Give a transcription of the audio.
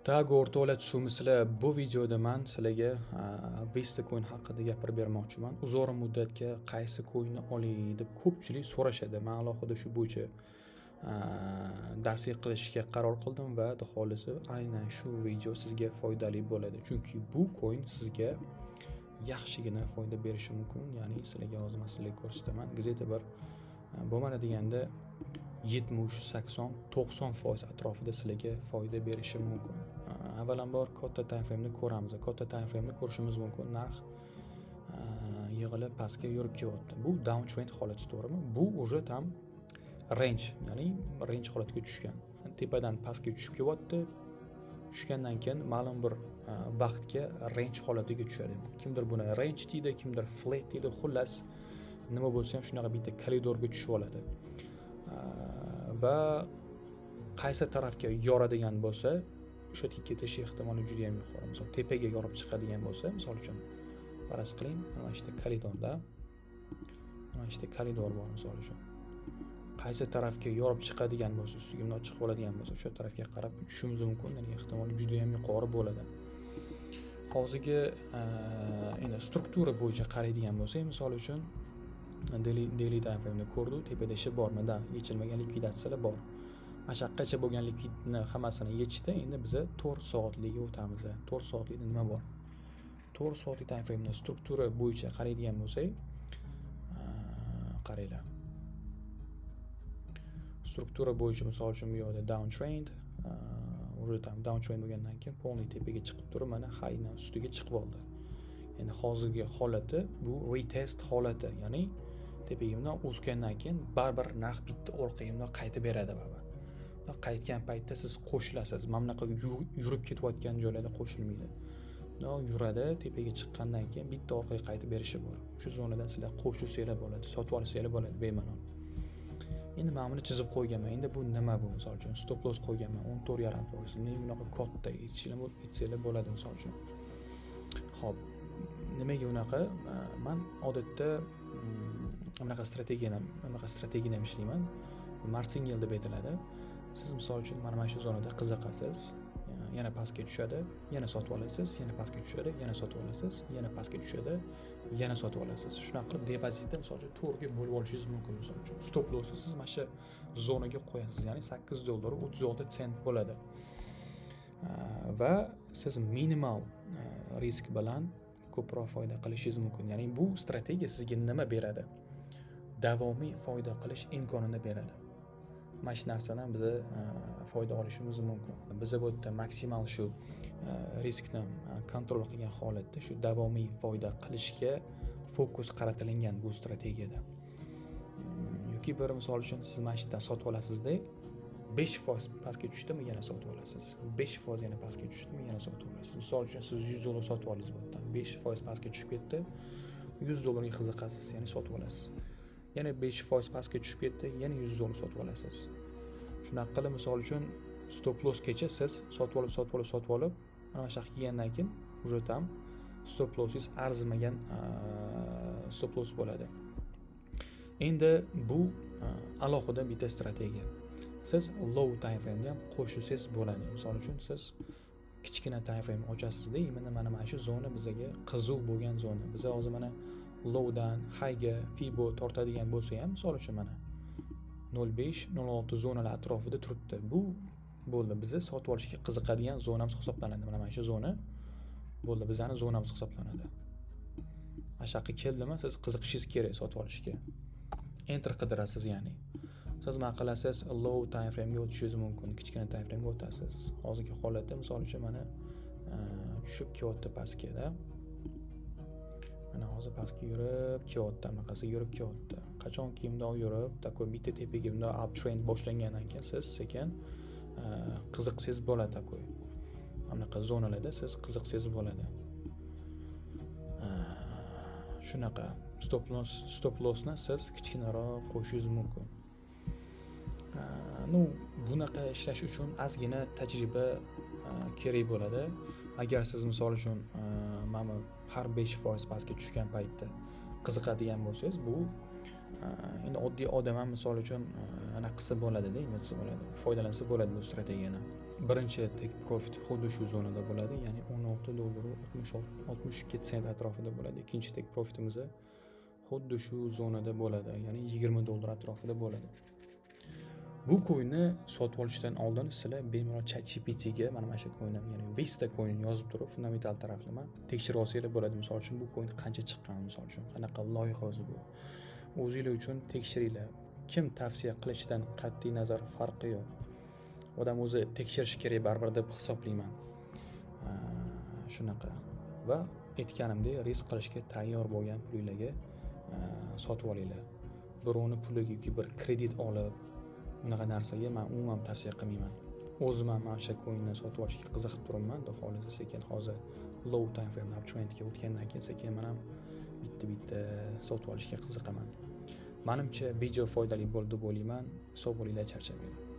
Так, o'rtoqlar, tushunmisizlar, bu videoda man sizlarga Vesta coin haqida gapirib bermoqchiman. Uzoq muddatga qaysi coinni olay deb ko'pchilik so'rashadi. Man alohida shu bo'yicha darslik qilishga qaror qildim va xudo xohlasa, aynan shu video sizga foydali bo'ladi. Chunki bu coin sizga yaxshigina foyda berishi mumkin. Ya'ni sizlarga hozir man sizlarga ko'rsataman. Где-то bir bo'lmadi deganda 70, 80, 90% atrofida sizlarga foyda berishi mumkin. Avvalambor katta time frame'ni ko'ramiz. Katta time frame'ni ko'rishimiz mumkin. Narx yig'ilib pastga yurib kelyapti. Bu downtrend holati, to'g'rimi? Bu уже там range, ya'ni range holatiga tushgan. Tepadan pastga tushib kelyapti. Tushgandan keyin ma'lum bir vaqtga range holatiga tushadi. Kimdir buni range deydi, kimdir flat deydi. Xullas, nima bo'lsa ham shunaqa bitta koridorga tushib oladi. Va qaysi tarafga yoradigan bo'lsa, o'sha yerga ketish ehtimoli juda ham yuqori. Misol, tepaga yorib chiqadigan bo'lsa, misol uchun, faraz qiling, mana shu yerda koridorda, mana shu yerda koridor bor, misol uchun. Qaysi tarafga yorib chiqadigan bo'lsa, ustiga bundoq chiqib oladigan bo'lsa, o'sha tarafga qarab uchishimiz mumkin, ya'ni ehtimoli juda ham yuqori bo'ladi. Hozirgi endi struktura bo'yicha qaraydigan bo'lsak, misol uchun, daily time frame'da ko'rdik, tepada ishi bormi? Да, yechilmagan likvidatsiyalar bor. Mana shu yoqqacha bo'lgan likvidni hammasini yechdi. Endi biza 4 soatlikka o'tamiz. 4 soatlikda nima bor? 4 soatlik time frame'da struktura bo'yicha qaraydigan bo'lsak, qaranglar. Struktura bo'yicha, misol uchun, bu yoqda downtrend, уже там downtrend bo'lgandan keyin полный tepaga chiqib turib, mana highni ustiga chiqib oldi. Endi hozirgi holati bu retest holati, ya'ni tepaga bundoq o'sgandan keyin baribir narx bitta orqaga bundoq qaytib beradi baribir. Qaytgan paytda siz qo'shilasiz. Mana bunaqa yurib ketayotgan joylarda qo'shilmaydi. Bundoq yuradi, tepaga chiqqandan keyin bitta orqaga qaytib berishi bor. Shu zonadan sizlar qo'shilsanglar bo'ladi, sotib olsanglar bo'ladi bemalol. Endi mana buni chizib qo'yganman. Endi bu nima bu, misol uchun? Stop loss qo'yganman 14,5%. Nega bunaqa katta etsanglar bo'ladi, misol uchun. Xo'p, nimaga unaqa? Man odatda bunaqa strategiyani ham ishlayman. Martingale deb aytiladi. Siz, misol uchun, mana shu zonada qiziqasiz. Yana pastga tushadi, yana sotib olasiz, yana pastga tushadi, yana sotib olasiz, yana pastga tushadi, yana sotib olasiz. Shunaqa qilib depozitni, misol uchun, to'rtga bo'lib olishingiz mumkin, misol uchun. Stop lossni siz mana shu zonaga qo'yasiz, ya'ni 8 dollar 36 sent bo'ladi. Va siz minimal risk bilan ko'proq foyda qilishingiz mumkin. Ya'ni bu strategiya sizga nima beradi? Davomiy foyda qilish imkonini beradi. Mana shu narsadan biz foyda olishimiz mumkin. Biz bu yerda maksimal shu riskni kontrol qilgan holatda shu davomiy foyda qilishga fokus qaratilingan bu strategiyada. Yoki bir, misol uchun, siz mana shu yerdan sotib olasizda, 5% pastga tushdimi, yana sotib olasiz. 5% yana pastga tushdimi, yana sotib olasiz. Misol uchun, siz 100 dollar sotib oldingiz bu yerdan. 5% pastga tushib ketdi. 100 dollarga qiziqasiz, ya'ni sotib olasiz. Yana 5% pastga tushib ketdi, yana 100 dollar sotib olasiz. Shunaqa qilib, misol uchun, stop lossgacha siz sotib olib, sotib olib, sotib olib, mana shu yoqqa kelgandan keyin уже там stop lossingiz arzimagan stop loss bo'ladi. Endi bu alohida bitta strategiya. Siz low time frame'da ham qo'shilsangiz bo'ladi. Misol uchun, siz kichkina time frame ochasizda, именно mana shu zona bizaga qiziq bo'lgan zona. Biz hozir mana lowdan highga fibo tortadigan bo'lsa ham, misol uchun, mana 0,5, 0,6 zonalar atrofida turibdi. Bu bo'ldi, bizni sotib olishga qiziqadigan zonamiz hisoblanadi. Mana shu zona bo'ldi, bizani zonamiz hisoblanadi. Mana shu yoqqa keldimi, siz qiziqishingiz kerak sotib olishga. Enter qidirasiz, ya'ni. Siz nima qilasiz? Low time frame'ga o'tishingiz mumkin. Kichkina time frame'ga o'tasiz. Hozirgi holatda, misol uchun, mana tushib kelyapti pastga-da. Mana hozir pastga yurib kelyapti, anaqasi yurib kelyapti. Qachonki bundoq yurib, такой bitta tepaga bundoq uptrend boshlangandan keyin siz sekin qiziqsangiz bo'ladi такой. Anaqa zonalarda siz qiziqsangiz bo'ladi. Shunaqa stop lossni siz kichkinaroq qo'yishingiz mumkin. Ну, bunaqa ishlash uchun ozgina tajriba kerak bo'ladi. Agar siz, misol uchun, mana bu har 5% pastga tushgan paytda qiziqadigan bo'lsangiz, bu Endi oddiy odam ham, misol uchun, anaqa qilsa bo'ladida, nima desa bo'ladi, foydalansa bo'ladi bu strategiyani. Birinchi take profit xuddi shu zonada bo'ladi, ya'ni 16 dollar 62 sent atrofida bo'ladi. Ikkinchi take profitimiz xuddi shu zonada bo'ladi, ya'ni 20 dollar atrofida bo'ladi. Bu coinni sotib olishdan oldin sizlar bemalol ChatGPTga mana shu coinni, ya'ni Vista coin yozib turib, fundamental taraflama tekshirib olsanglar bo'ladi. Misol uchun, bu coin qancha chiqqan, misol uchun, qanaqa loyiha o'zi bu, o'zinglar uchun tekshiringlar. Kim tavsiya qilishidan qat'iy nazar, farqi yo'q, odam o'zi tekshirishi kerak baribir deb hisoblayman. Shunaqa. Va aytganimdek, risk qilishga tayyor bo'lgan pulinglarga sotib olinglar. Birovni puliga yoki bir kredit olib, unaqa narsaga man umuman tavsiya qilmayman. O'zim ham mana shu coinni sotib olishga qiziqib turibman. Xudo xohlasa, sekin hozir low time frame uptrendga o'tgandan keyin sekin man ham bitta bitta sotib olishga qiziqaman. Manimcha, video foydali bo'ldi deb o'ylayman. Sog' bo'linglar, charchamanglar.